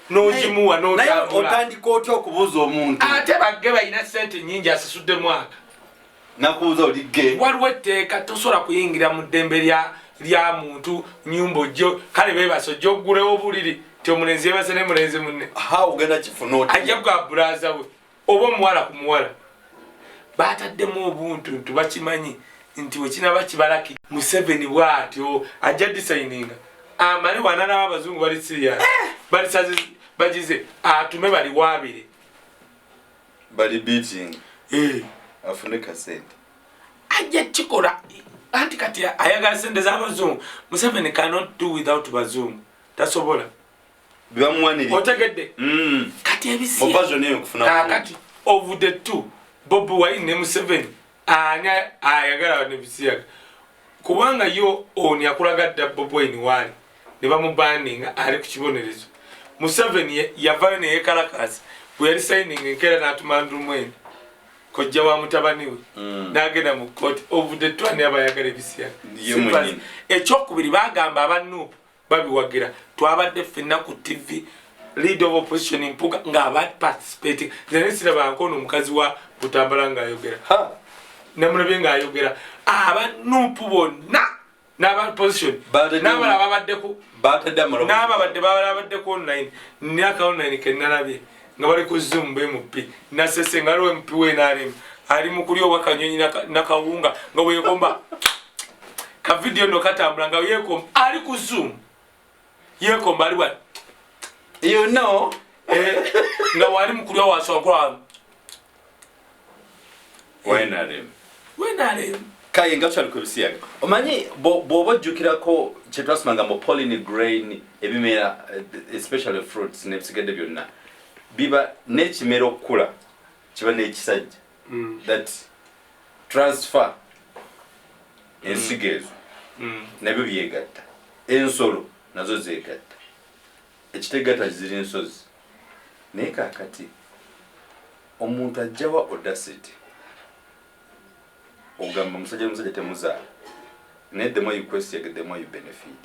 n'ogimuwa n'otambula. Otandika otya okubuuza omuntu? Ate bagge balina sente nyingi, asasudde mwaka. Nakubuuza oligge? Waliwo etteeka, tosobola kuyingira mu ddembe lya muntu nyumba ojjo. Kale beebase, ojja oggulewo obuliri ti omulenzi yeebase ne mulenzi munne. Ha, ogenda kifuna otya? Ajja kugaba brother we oba omuwala ku muwala. Bataddemu obuntu ntu bakimanyi nti wekinaba kibalaki. Museveni bwatyo ajja designinga amale wanalaba abazungu bali serious, balisaze bagize atume baliwaabire. Bali beating. Eh. Afune kasente. Ajja kikola anti kati ayagala sente z'abazungu. Museveni cannot do without bazungu, tasobola. Bibamuwanirira. Otegedde? Mm. Kati Mu ebisiya version eyo nkufuna. Kakati of the two, Bobi Wine ne Museveni, ani ayagala nebisiyaga? Kubanga yo ono yakulaga dda Bobi Wine waali ne bamubaninga, ali ku kibonerezo. Museveni yavayo neyekalakasa bwe yali signing enkeera n'atuma Andrew kojja wa mutabani we n'agenda mu kooti. Of the two, ani abayagala ebisiyaga? Ye mwennyini. Ekyokubiri, bagamba aba NUP babiwagira. Twabadde ffenna ku TV, leader of opposition Mpuga ng'aba participating. Nze naye sirabangako ono omukazi wa Butambala ng'ayogera. Ha. Namulabye ng'ayogera. Aba NUP bonna n'aba opposition n'abalala babaddeko. Batadde amaloboozi. N'ababadde babadde ku online, naka online ke nalabye nga bali ku Zoom be MP nasese nga aliwo MP we NRM ali mu kulya oba kanyonyi nakawunga nga bweyekomba ka video no katambula nga yekomba ali ku Zoom, yekomba ali wa You know. Eh, nga wali mu kulya wasonkola. NRM. We NRM. Kaye nga tukyali ku bisiyaga, omanyi bw'oba ojjukirako kye twasomanga mu pollen grain, ebimera, especially fruits n'ebisigadde byonna biba n'ekimera okukula kiba n'ekisajja that transfer ensigo ezo, nabyo byegatta. Ensolo nazo zegatta, ekitegatta ziri nsozi. Naye kakati omuntu ajjawa audacity ogamba musajja musajja temuzaala? Naye the more you question, the more you benefit.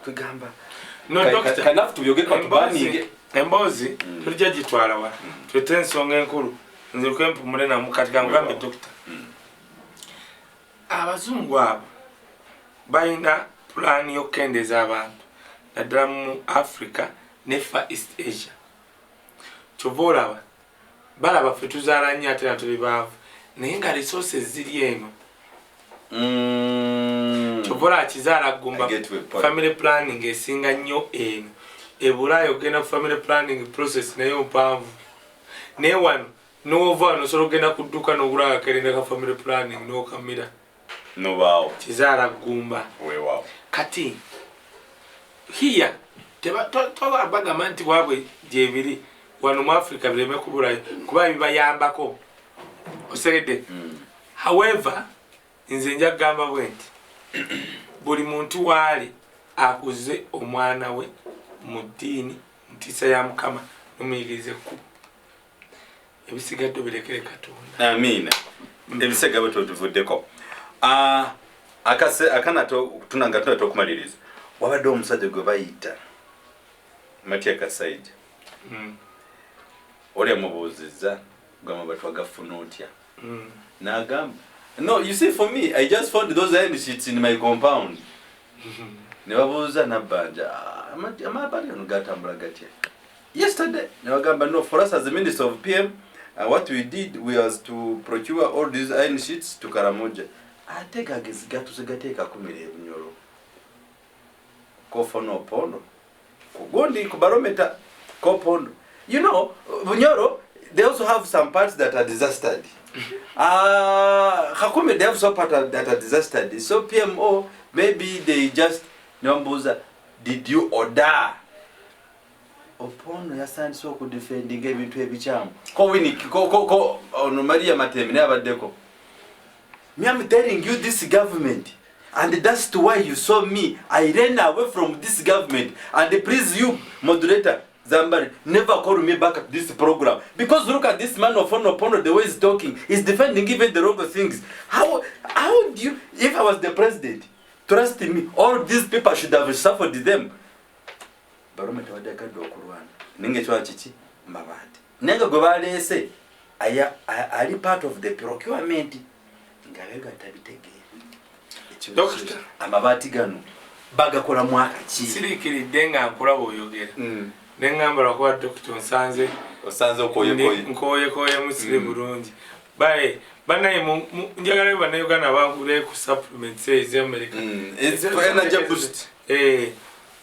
Kwegamba No, doctor. Kanafu tubyogere tubaninge. Emboozi tulijja gitwala wa twete ensonga enkulu. Nze kwempumule namu kati kangambe, dokita, abazungu abo balina pulaani y'okukendeeza abantu naddala mu Africa ne Far East Asia. Kyova olaba balaba ffe tuzaala nnyo ate na tuli baavu, naye nga resources ziri eno. Kyova olaba kizaala gumba. I get your point. Family planning esinga nnyo eno ebulaaya. Ogenda ku family planning process naye mpanvu, naye wano nowova wano osobola okugenda ku dduka n'ogula akakerenda ka family planning n'okamira. Nobaawo. Kizaala gumba. Weewaawo. Kati hiya bagamba nti waabwe gyebiri wano mu Africa bireme kubulayo kuba bibayambako, osegedde? However, nze nja kugamba bwe nti buli muntu waali akuze omwana we mu ddiini, ntiisa ya Mukama, nomuyigiriza ekkubo, ebisigadde obirekere Katonda. Amiina. Ebisega bwe tubivuddeko. Ah, akase akanato tunanga tunata okumaliriza, wabadde omusajja gwe bayita Matia Kasaija. Oli amubuuzizza gamba batwagafuna otya? N'agamba, "No, you see, for me, I just found those iron sheets in my compound." Ne babuuza Nabbanja, "Ah, amabaati gano gatambula gatya yesterday?" Ne bagamba, "No, for us as the minister of PM, what we did, we was to procure all these iron sheets to Karamoja." Ate gagezi gatuse gateeka kumira ebunyolo kofono opondo kugundi ku barometer kopondo. You know, Bunyoro, they also have some parts that are disastered. Kakumi, they have some parts that are disastered. So PMO, maybe they just, ne bambuuza, "Did you order?" Opondo yasandise okudefendinga ebintu ebikyamu. Ko Winnie, ko ono Maria Matembe naye abaddeko. Me, I'm telling you, this government, and that's why you saw me, I ran away from this government. And please, you moderator Zambari, never call me back at this program, because look at this man of Opondo, the way he's talking, he's defending even the wrong things. How do you, if I was the president, trust me, all these people should have suffered them. Barome tewadde akadde okulwana, naye nga ekiwala kiki mabaati, naye nga gwe baleese ali part of the procurement nga begatta bitegeera. Doctor. Amabaati gano bagakola mwaka ki? Siriikiridde nga nkulaba oyogera, neŋŋamba lwakuba dokita onsanze. Osanze okoyekoye. Nkoyekoyemu, siri bulungi. Baye banaye, njagala bannayuganda bangule ku supplements ez'Amerika. It's for energy boost. Eh,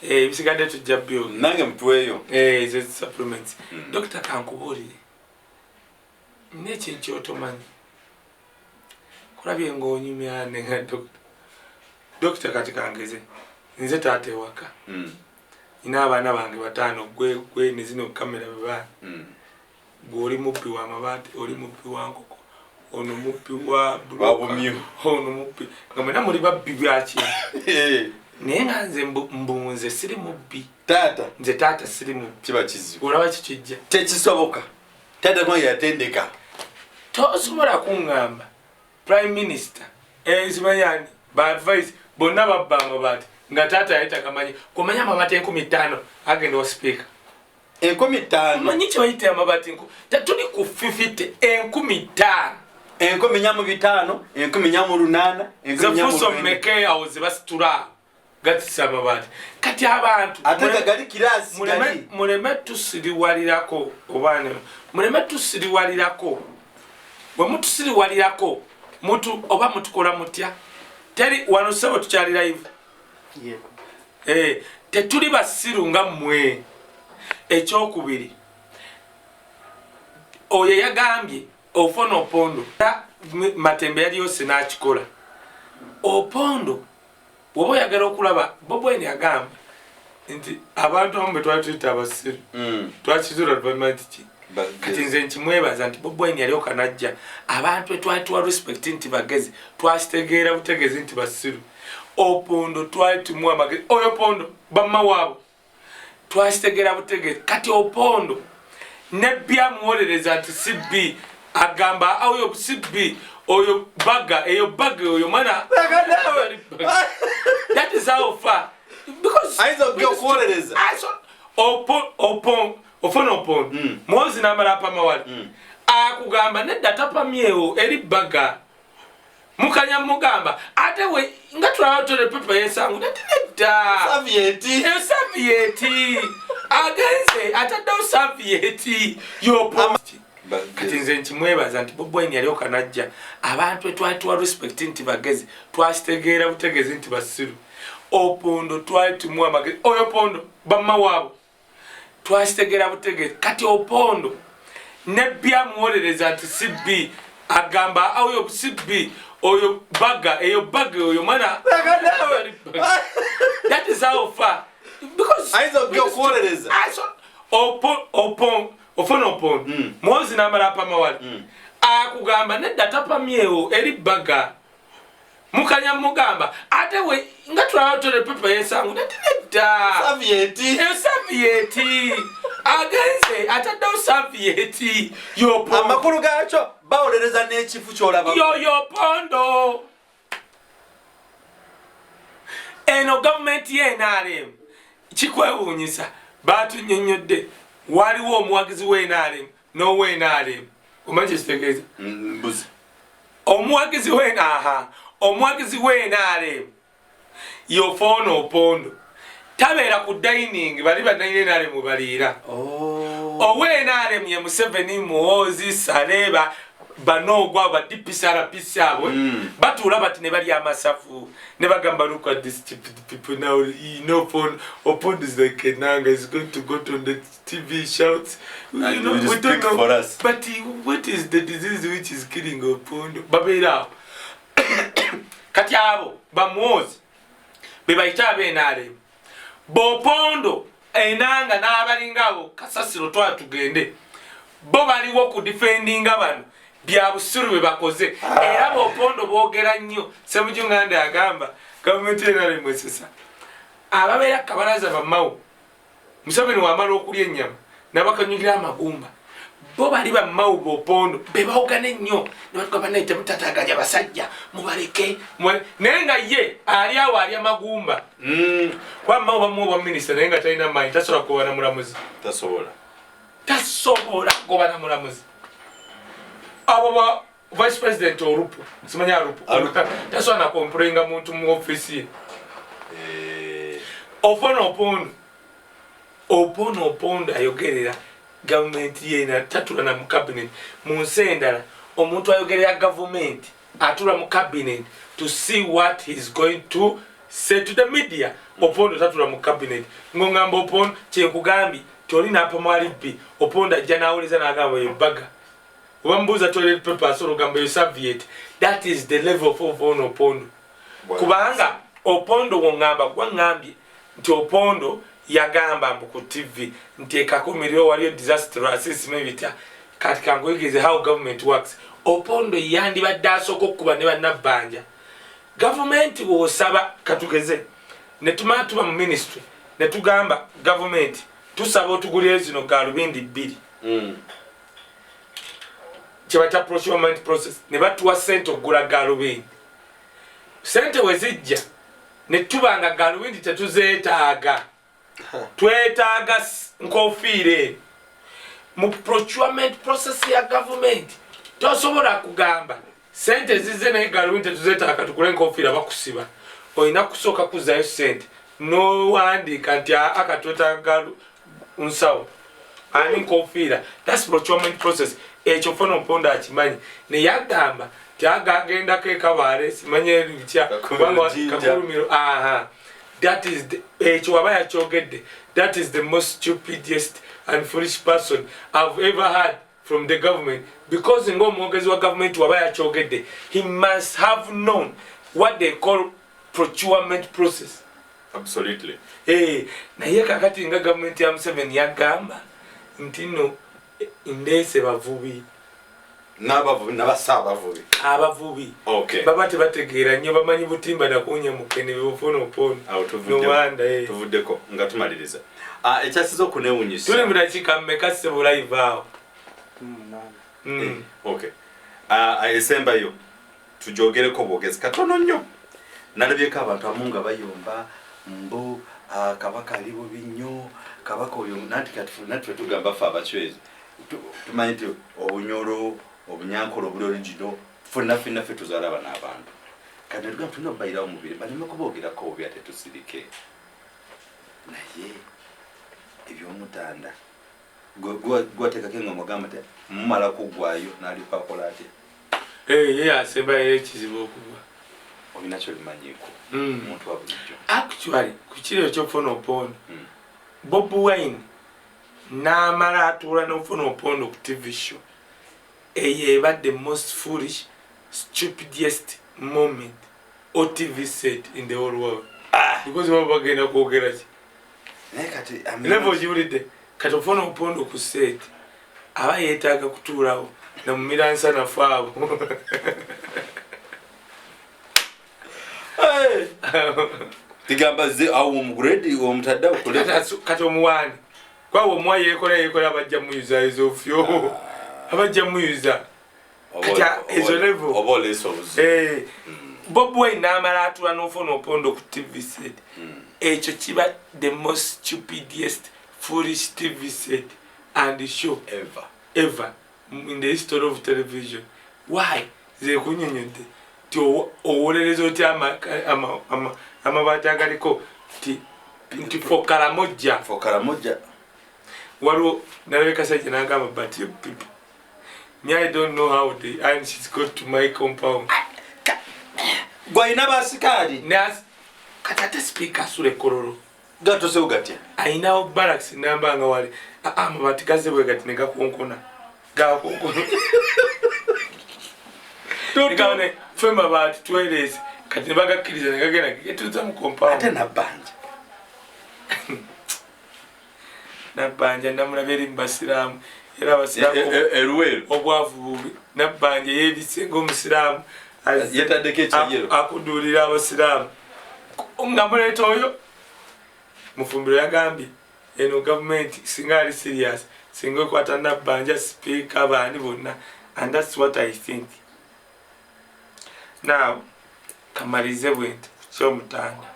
eh, ebisigadde tujja byogera. Nange mutuweeyo. Eh, ezo supplements. Dokita, kankubuulire n'ekintu kyotomanyi. Kulabye ng'onyumya nenga dokita. Dokita, kati kangeze nze taata ewaka, nina abaana bange bataano, gwe gwe ne zino kamera bebaana. Gwe oli mubbi wa mabaati, oli mubbi wa nkoko, ono mubbi wa Wa bumyu. ono mubbi, nga mwena muli babbi byaki, naye nga nze mbunze siri mubbi. Taata. Nze taata siri mubbi. Kiba kizibu. Olaba kikijja. Tekisoboka, taata mwange yatendeka. Tosobola kuŋŋamba prime minister, enzimanyani ba vice bonna babba amabaati nga taata yali takamanyi. Kumanya amabaati 5000 agenda wa sipiika. 5000. Omanyi kyebayita amabaati tetuli ku 50, 5000. 45,000, 48,000, 14,900. Zefuso mmeka awo zebasitula gatisa amabaati? Kati abantu Ate nga gali kirasi. Gali muleme tusiriwalirako, oba muleme tusiriwalirako. Bwe mutusiriwalirako mutu oba mutukola mutya? Teri wano sebo, tukyali live. Yego. Eh, tetuli basiru nga mmwe. Ekyokubiri, oyo yagambye Ofwono Opondo, Matembe yali yose n'akikola. Opondo bw'oba oyagala okulaba, Bobi Wine yagamba nti abantu abamu bwe twali tuyita abasiru, twakizuula luvannyuma nti ki. Kati nze nkimwebaza nti Bobi Wine yalyoka najja, abantu betwali tuwa respect nti bagezi, twakitegeera butegeezi nti basiru. Opondo twali tumuwa amagezi, oyo Opondo bamma waabwe, twakitegeera butegeezi. Kati Opondo nebbi amuwolereza nti cb agamba oyo cb, oyo baga, eyo baga, oyo mwana. That is how far, because Ayinza okujja okuwolereza. Ofwono Opondo, Muhoozi n'amala apamawali, akugamba nedda tapamyewo, eri baga. Mukanya mugamba ate we nga tulaba toilet paper yesangu nati nedda. Serviette. Eyo serviette, agenze ataddewo serviette yopo. Kati nze nkimwebaza nti Bobi Wine yalyoka najja, abantu betwali tuwa respect nti bagezi, twakitegeera butegeezi nti basiru. Opondo twali tumuwa amagezi, oyo Opondo bamma waabwe, twakitegeera butegeezi. Kati Opondo nebbi amuwolereza nti cb agamba oyo cb, oyo baga, eyo baga, oyo mwana. That is how far, because Ayinza okujja okuwolereza. Ofwono Opondo, Muhoozi n'amala apamawali, akugamba nedda tapamyewo, eri baga. Mukanya mugamba ate we nga tulaba toilet paper yesangu nati nedda. Serviette. Eyo serviette, agenze ataddewo serviette yopo. Amakulu gaakyo bawolereza n'ekifu kyolaba. Yoyo Pondo. Eno gavumenti ye NRM kikwewuunyisa, batunyonnyodde waliwo omuwagizi wa NRM n'owa NRM. Omanyi kyekitegeeza? Mbuzi. Omuwagizi we aha, omuwagizi wa NRM y'Ofwono Opondo, tabeera ku dining bali bannanyini NRM baliira. Owa NRM ye Museveni, Muhoozi, Saleba, banoogwa ba DPCRPC abo, batuula bati ne balya amasafu ne bagamba, "Look at this stupid people now." Phone Opondo is like Enanga is going to go to the TV, shouts, you And know, will we don't speak know for us. But what is the disease which is killing Opondo? Babeera awo. Kati abo bamuwozi be bayita abe NRM. Bopondo Enanga n'abalinga abo kasasiro twala tugende, bo baliwo ku defendinga bano bya busiru bwe bakoze. Era bopondo boogera nnyo. Semujunganda yagamba gavumenti enaremwesesa ababeera kabalaza bamawu. Museveni wamala okulya ennyama nabakanyugira amagumba, bo bali bamawu bopondo bebawogana ennyo nebatugamba naye temutataganya basajja mubaleke, naye nga ye ali awo alya magumba. Kuba mawu bamuwa obwa minisita naye nga talina maanyi, tasobola kugoba na mulamuzi. Tasobola. Tasobola kugoba na mulamuzi. Abo ba vice president Orupu, simanyi Arupu, tasobola nakompulenga muntu mu ofiisi ye. Ofwono Opondo, Opono Opondo ayogerera gavumenti yena, tatula na mu cabinet. Mu nsi endala omuntu ayogerera gavumenti atula mu cabinet to see what he is going to say to the media. Opondo tatula mu cabinet. Ngongamba Opondo kyenkugambye toli napamwali bbi. Opondo ajja nawuleza nagamba ebaga obamubuuza toilet paper asobola ogamba eyo serviette. That is the level of Opondo. Opondo, kubanga Opondo wongamba gwaŋŋambye nti Opondo yagamba mbu ku TV nti ekakumiriro waliyo disastrous simanyi bitya. Kati kankuyigirize how government works. Opondo yandibadde asooka okukuba ne bannabbanja. Gavumenti bw'osaba, katugeze ne tumala tuba mu ministry ne tugamba gavumenti tusaba otugulire zino galubindi 2, kyebayita procurement process, ne batuwa sente okugula galubindi. Sente we zijja ne tuba nga galubindi tetuzeetaaga, twetaaga nkofiira eno. Mu procurement process ya gavumenti tosobola kugamba sente zize naye galubindi tetuzeetaaga tugule enkofiira, bakusiba. Olina kusooka kuzzayo sente nowandiika nti aa katwetaaga nsawo ani nkofiira. That's procurement process. Ekyo Ofwono Opondo akimanyi, naye agamba ti agagendako ekabaale simanye bitya kakulumiro. Aha, that is ekyo waba yakyogedde, that is the most stupidest and foolish person I've ever heard from the government, because ng'omwogezi wa government waba yakyogedde, he must have known what they call procurement process. Absolutely. Hey, naye kakati nga gavumenti ya Museveni yagamba nti no ndeese bavubi. N'abavubi n'abasaabavubi. Abavubi baba tebategeera nnyo, bamanyi butimba nakunya mukene bufuna opono. Awo nowanda. Tuvuddeko nga tumaliriza. Ekyasiza okunewunyisa tuli mu dakiika mmeka ssebo live awo? Okay, esembayo tujogereko bwogezi katono nnyo. Nalabyeko abantu abamu nga bayomba mbu kabaka ali bubi nnyo, kabaka oyo. Nanti kati nati ffe tugamba ffe abacwezi tumanyi nti obunyoro, obunyankolo obuli original, ffenna ffenna ffe tuzaala bano abantu. Kati netugamba tulina okubayirawo mubiri baleme kuboogerako bubi ate tusirike. Naye ebyomutanda gwateekako engoma ogamba nti mumala kuggwayo n'alyoka akola atya? Ye yasembayo ekizibu okugwa. Olina kyobimanyiiko omuntu wa bulijjo? Actually, ku kiro ekyofuna Opondo, Bobi Wine n'amala atuula n'ofuna Opondo ku TV show, eyo ebadde most foolish, stupidest moment o TV set in the whole world, because baba bagenda kwogera ki? Naye kati level ogiwulidde. Kati ofuna Opondo ku set aba yeetaaga kutuulawo namumira nsanafu abo. Tigamba ze awo omugrade omutadde awo kule. Kati omuwaani kwawo omuwa yeekola yeekola, abajja muyuza ezo ofyo abajja muyuza. Kati ezo level. Oba oleesa obuzibu. Bobi Wine n'amala atula n'ofuna Opondo ku TV set, ekyo kiba the most stupidest, foolish TV set and show ever. Ever in the history of television. Why? Ze kunyonyodde nti owolereza otya amabaati agaliko nti fokalamojja? Fokalamojja. Waliwo nalabye kasajja nagamba, "But you people, me, I don't know how the iron got to my compound." Gwalina basikaali. Kati ate sipiika asula ekololo. Gatosewo gatya? Ayinawo barracks namba nga wali amabaati gaze bwe gati ne gakonkona gakonkona. Fe mabaati twereese kati ne bagakkiriza ne gagenda getuuza mu compound. Ate nabbanja. Nabbanja namulabye eri mu basiraamu, era abasiraamu Eruweru. Obwavu bubi. Nabbanja yeebise ng'omusiraamu. Yetaddeko ekyayero. Akuduulira abasiraamu nga muleeta oyo Mufumbiro. Yagambye eno gavumenti singa ali serious, singa ekwata Nabbanja, sipiika, baani bonna, and that's what I think. Now kamalirize bwe nti kukyomutanda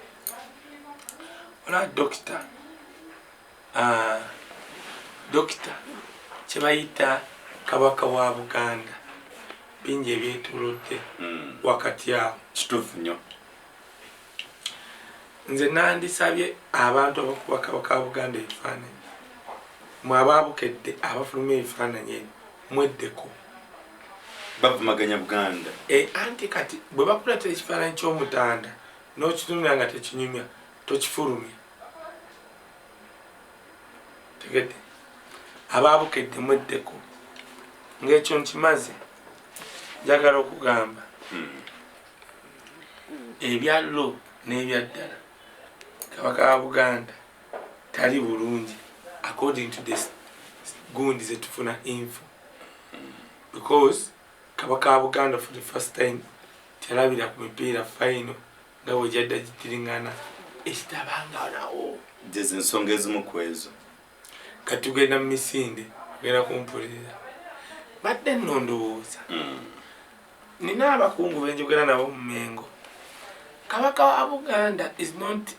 olaba dokita, dokita kyebayita kabaka wa Buganda, bingi ebyetolodde wakati awo. Kituufu nnyo. Nze nandisabye abantu abakuba kabaka wa Buganda ebifaananyi, mwe ababukedde abafuluma ebifaananyi ebyo, mweddeko. Bavumaganya Buganda. E, anti kati bwe bakuleetera ekifaananyi ky'omutanda n'okitunulira nga tekinyumya, tokifulumya. Tegedde? Ababukedde mweddeko. Ng'ekyo nkimaze, njagala okugamba ebya lo n'ebyaddala, kabaka wa Buganda tali bulungi according to the gundi zetufuna info, because kabaka wa Buganda for the first time telabira ku mipiira final nga bwejadda gitiringana ekitabanga nawo. Zezo ensonga ezimu ku ezo. Kati tugenda mu misinde, ogenda kumpulirira. Badde nno ndowooza nina abakungu benjogera nabo mu Mengo. Kabaka wa Buganda is not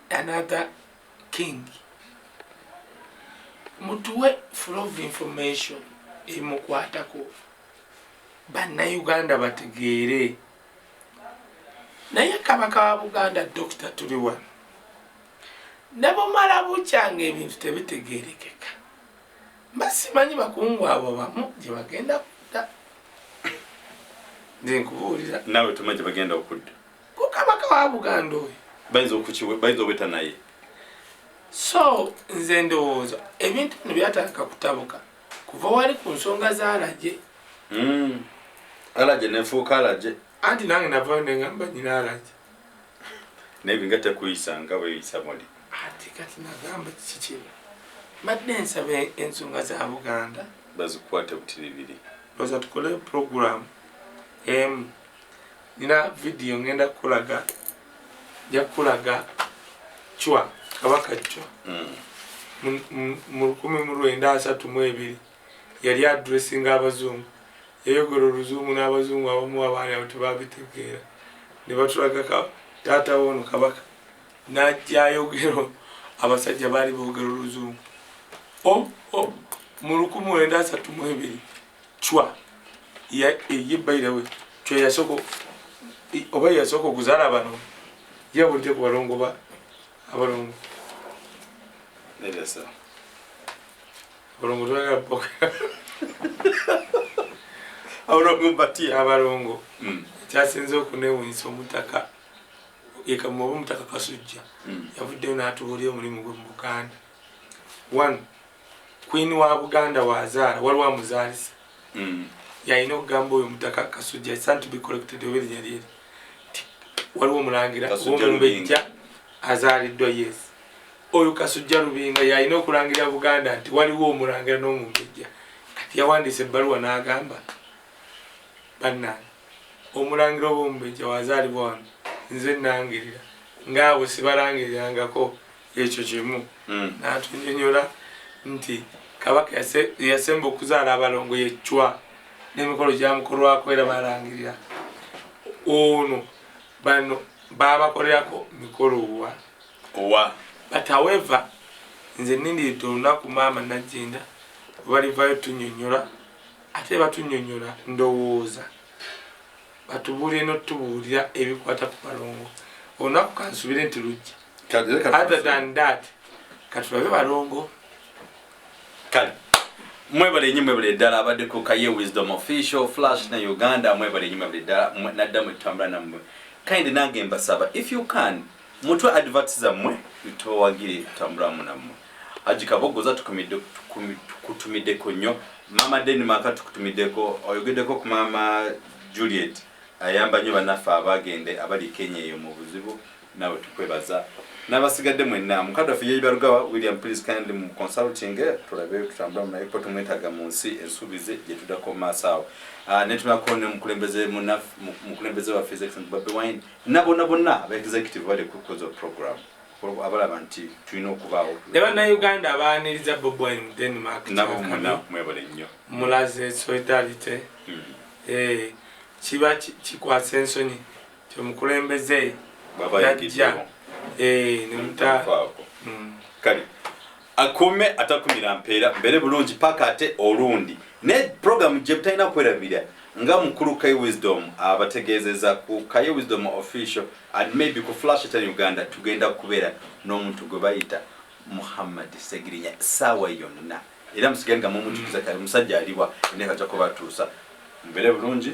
another king. Mutuwe full of information emukwatako, bannayuganda bategeere. Naye kabaka wa Buganda, dokita, tuli wano ne bumala bukyanga ebintu tebitegerekeka. Mba simanyi bakungu abo bamu gye bagenda kudda. Nze nkubuulira. Naawe tumanyi gye bagenda okudda. Ku kabaka wa Buganda oyo. Bayinza obweta naye. So nze ndowooza ebintu bino byatandika kutabuka kuva wali ku nsonga z'alaje. Alaje nefuuka alaje. Anti nange navayo nengamba nyina alaje. Naye binga tekuyisa nga bweyisa muli. Ate kati nagamba kiki kino, mbadde nsaba ensonga za Buganda bazikwate butiribiri. Ndowooza tukole program emu. Nina vidiyo ngenda kukulaga, nja kukulaga Chwa, kabaka Chwa mu 1932 yali addressinga abazungu, yayogera oluzungu n'abazungu abamu abaani abo tebabitegeera, ne batulaga taata woono kabaka n'ajja ayogera, abasajja baali boogera oluzungu. O mu 1932 Chwa ye, by the way, Chwa yasooka oba yasooka okuzaala bano, yabulidde ku balongo ba abalongo. Nedasa. Abalongo twagala boogera. Abalongo batya? Abalongo ekyasinze okunewunyisa, omutaka yekamu oba omutaka Kasujja yavuddeyo n'atubuulira omulimu gwe mu Buganda. One, queen wa Buganda wazaala, waliwo amuzaalisa, yalina okugamba oyo omutaka Kasujja, it's to be collected oba erinnya lyeri, waliwo omulangira Kasujja. Owomumbejja azaaliddwa. Yes, oyo Kasujja Lubinga yalina okulangira Buganda nti waliwo omulangira n'omumbejja. Kati yawandiisa ebbaluwa n'agamba, bannange, omulangira oba omumbejja wazaalibwa wano, nze nangirira ngaabo sibalangirirangako. Ekyo kimu. N'atunyonyola nti kabaka yasemba okuzaala abalongo yecwa, n'emikolo gyamukolwako era balangirira ono, bano babakolerako mikolo wa Owa. But however, nze nindiridde olunaku maama Nagenda bwebalivayo tunyonyola, ate batunyonyola, ndowooza batubuulire n'otubuulira ebikwata ku balongo. Olunaku kansubire nti lujja. Other than that, katulabe balongo. Kale mwebale nnyo, mwebale ddala. Abadde ku Kaye Wisdom Official Flash na Uganda. Mwebale nnyo, mwebale ddala. Naddamu etutambula nammwe kind. Nange mbasaba, if you can, mutwe adverts zammwe, tubawagire, tutambulamu nammwe. Haji Kabogoza, tukutumiddeko nnyo. Mama Denmark, tukutumiddeko. Oyogeddeko ku mama Juliet, ayamba nnyo bannaffe abagende abali Kenya eyo mu buzibu. Nawe tukwebaza n'abasigadde mwenna. Mukadde waffe Yeyibalugawa William, please kindly mu consulting tulabe tutambula naye kuba tumwetaaga mu nsi ensuubize gye tuddako mu maaso awo. Ah, netunako ne mukulembeze mukulembeze waffe His Excellency Bobi Wine na bonna bonna aba executive bali kukoza program abalaba nti tulina okubaawo. Ne Bannayuganda abaaniriza Bobi Wine mu Denmark, nabo mwena mwebale nnyo. Mulaze solidarity. Eh, kiba kikwasa ensonyi ti omukulembeze bw'aba yajja ayingiddewo. Eh, ne muta Mufaako. Kale akuume atakumira mpeera, mbeere bulungi paka ate olundi ne program gye butalina kwerabira nga mukulu Kai Wisdom abategeezeza ku Kai Wisdom Official and maybe ku Flash Channel Uganda. Tugenda kubeera n'omuntu gwe bayita Muhammad Segirinya saawa yonna, era musigale nga mumujukiza. Kale musajja aliwa ene kajja kubatuusa. Mbeere bulungi.